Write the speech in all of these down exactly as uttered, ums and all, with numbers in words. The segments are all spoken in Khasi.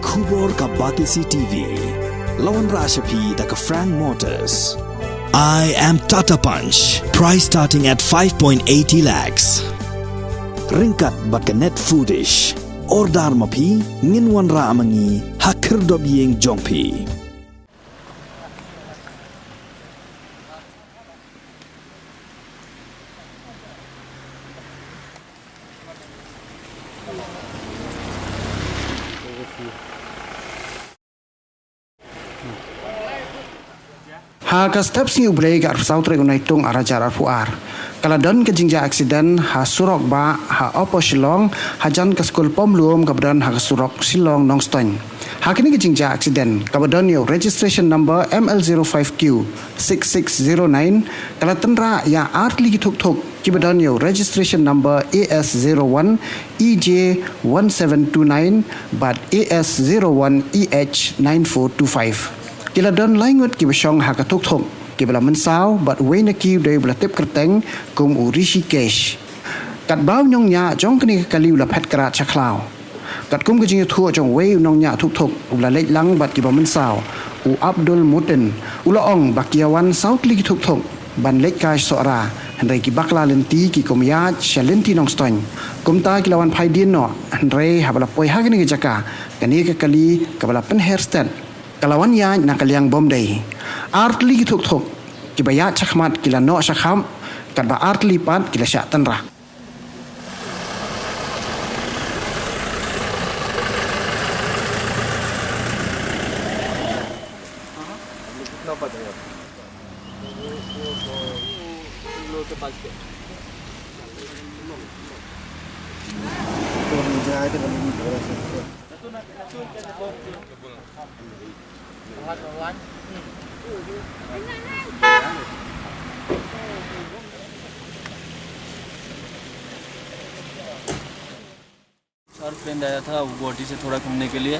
Khubor ka Batesi T V. La wanrah sha phi da ka Frank Motors. I am Tata Punch. Price starting at five point eighty lakhs. Ryngkat bad ka Net Foodish. Order ma phi, ngin wanrah ma ngi ha khyrdop ïing jong phi. Ha ka step sngi U Blei ka arphew saw tarik u Naitung arhajar arphew ar, ka la don ka jingjia aksiden ha surok bah ha Upper Shillong, hajan ka skul Pomlum kaba don ha ka surok Shillong Nongstoiñ. Ha kane ka jingjia aksiden kaba don ïa u registration number M L zero five Q six six zero nine, ka la tynrah ïa artylli ki thuk thuk kiba don ïa u registration number A S zero one E J one seven two nine bad A S zero one E H nine four two five. Ki la don lai ngut kiba shong ha ka thuk thuk kiba la mynsaw bad uwei na ki u dei uba la tip kyrteng kum u Rishikesh. Katba u nongñiah jong kane ka kali u la phet krad sha khlaw. Katkum ka jingïathuh jong uwei u nongñiah thuk thuk uba la leit lang bad kiba mynsaw, u Abdul Mutin, u la ong ba ki ïa wan saw tylli ki thuk thuk ban leit kai Sohra, hynrei ki bakla lynti ki kum ïaid sha lynti Nongstoiñ. Kumta ki la wan phai dien noh, hynrei haba la poi ha kane ka jaka, kane ka kali kaba la pynher stet ka la wan ïaid na ka liang bym dei. Artylli ki thuk thuk kiba ïaid shakhmat ki la noh shakhap, katba artylli pat ki la shah tynrah. चार फ्रेंड आया था वो गुवाहाटी से थोड़ा घूमने के लिए।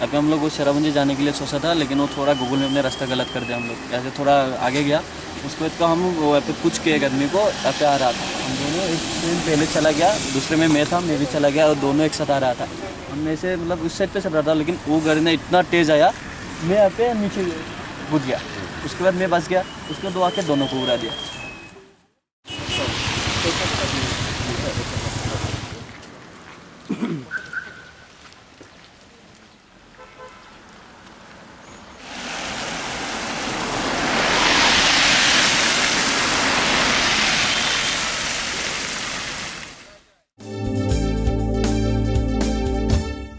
अभी हम लोग वो चेरापुंजी जाने के लिए सोचा था, लेकिन वो थोड़ा गूगल मैप ने रास्ता गलत कर दिया। हम लोग ऐसे थोड़ा आगे गया, उसके बाद तो हम वो यहाँ पे पूछ के एक आदमी को यहाँ पे आ रहा था। हम दोनों एक ट्रेन पहले चला गया, दूसरे में मैं था, मैं भी चला गया और दोनों एक साथ आ रहा था। हम ऐसे मतलब उस साइड पे चल रहा था, लेकिन वो गाड़ी ना इतना तेज आया, मैं यहाँ पे नीचे घुस गया। उसके बाद मैं बच गया, उसके बाद वो आके दोनों को उड़ा दिया।